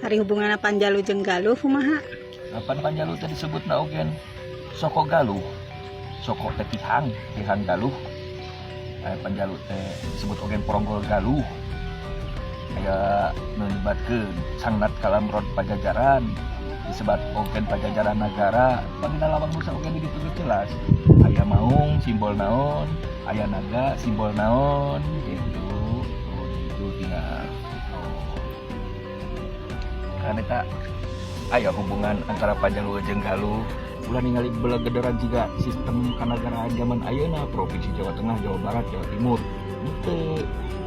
Ari hubunganna Panjalu jeung Galuh kumaha? Kapan Panjalu teh disebutna oge Soko Galuh. Soko teh tihang, tihang Galuh. Aya Panjalu teh disebut oge Poronggol Galuh. Aya nu nyebatkeun Sangnat Kalamrod Pajajaran, disebut oge Pajajaran Nagara. Pangina Lawang Nusa oge di ditu ge jelas. Aya maung simbol naon, aya naga simbol naon gitu. Oh, itu tinggal. Oh. Kan eta aya hubungan antara Panjalu jeung Galuh. Ulah ningali belegederan juga sistem kanagaraan zaman ayeuna, Provinsi Jawa Tengah, Jawa Barat, Jawa Timur. Henteu.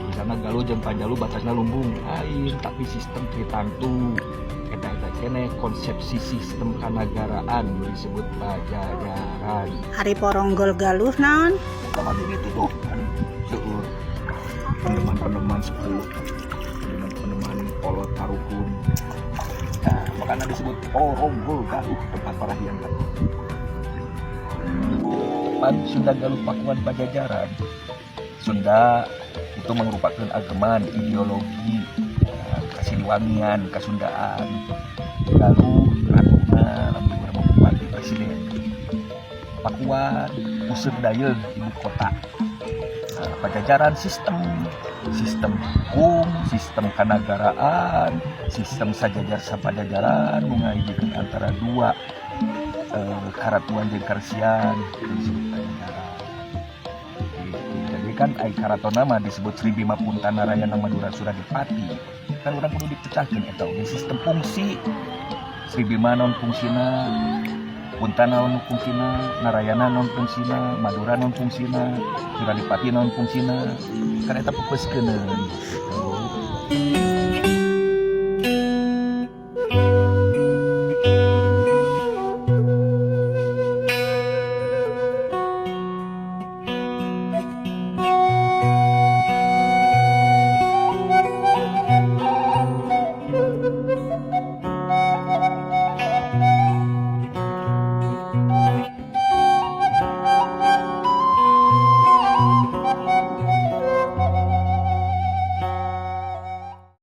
Di sana Galuh jeung Panjalu batasna lumbung lain, tapi sistem tritangtu. Eta eta keneh konsepsi sistem kanagaraan disebut Pajajaran. Ari Poronggol Galuh naon? Sama di itu tuh kan seueur peneman-peneman sepuh, peneman-peneman kolot karuhun. Nah, makanya disebut Poronggol Galuh, tempat parahyangan. Pan Sunda Galuh Pakuan Pajajaran. Sunda itu merupakan ageman ideologi, nah, kasiliwangian, kasundaan. Galuh ratuna, lamun urang bupati, presiden. Pakuan puseur dayeuh, ibu kota. Nah, Pajajaran sistem, sistem hukum, sistem kanagaraan, sistem sajajar sapajajaran nu ngahijikeun antara dua karatuan jeung karesian itu disebut Pajajaran. Gitu. Jadi kan ai karatonna mah disebut Sri Bima Punta Narayana Madura Suradipati. Kan urang kudu dipecahkeun eta oge sistem fungsi. Sri Bima naon fungsina, Punta naon fungsina, Narayana naon fungsina, Madura naon fungsina, Suradipati naon fungsina. Kan eta peupeuskeun gitu.